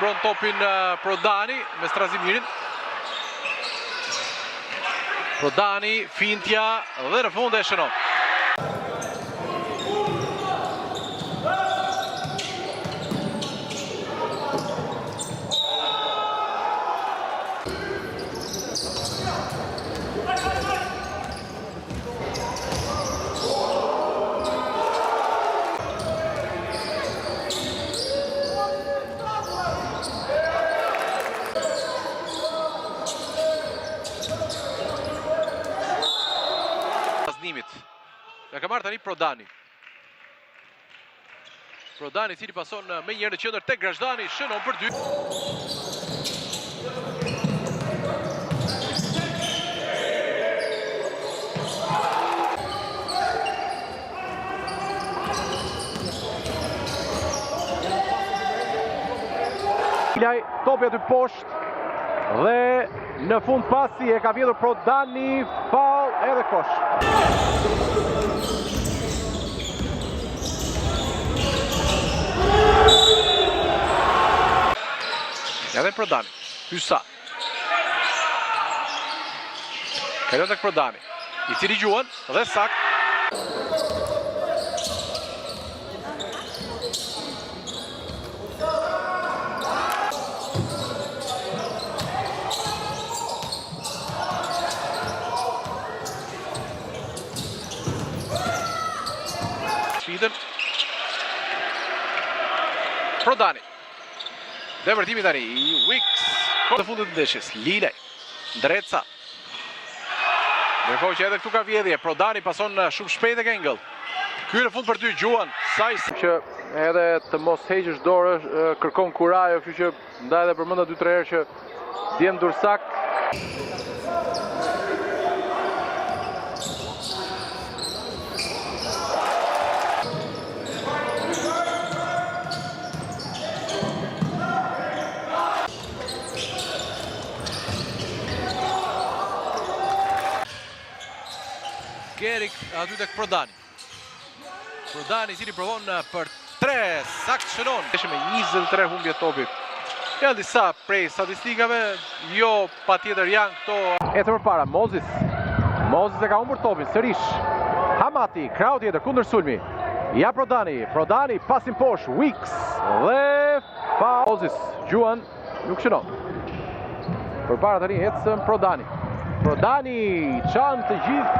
mbron topin Prodani me Strazimirin. Prodani, fintja dhe në fund e shënon. Ja ka marrë tani Prodani. Prodani i cili pason menjëherë në qendër tek Grazhdani, shënon për dy. Ilaj, topi aty poshtë dhe në fund pasi e ka vjedhur Prodani, faull edhe kosh. Edhe Prodani, Hysa. Kalon tek Prodani, i cili gjuan dhe saktë. Sfidën. Prodani. Depërtimi tani i Wicks. Të fundit të ndeshjes. Lilaj. Ndreca. Ndërkohë që edhe këtu ka vjedhje, Prodani pason shumë shpejt tek Engel. Ky në fund për dy gjuan, Sajs. Që edhe të mos heqësh dorë kërkon kurajo, kështu që ndaj edhe përmenda 2-3 herë që djem durrsak. Gerik aty tek Prodani. Prodani i cili provon për 3, saktë shënon. Ishte me 23 humbje topi. Janë disa prej statistikave, jo patjetër janë këto. Ecën përpara, Mozis. Mozis e ka humbur topin, sërish. Hamati, krahu tjetër, kundërsulmi. Ja Prodani, Prodani, pasim poshtë, Wicks dhe Fa Mozis, gjuan, nuk shënon. Përpara tani ecën Prodani. Prodani, çan të gjithë.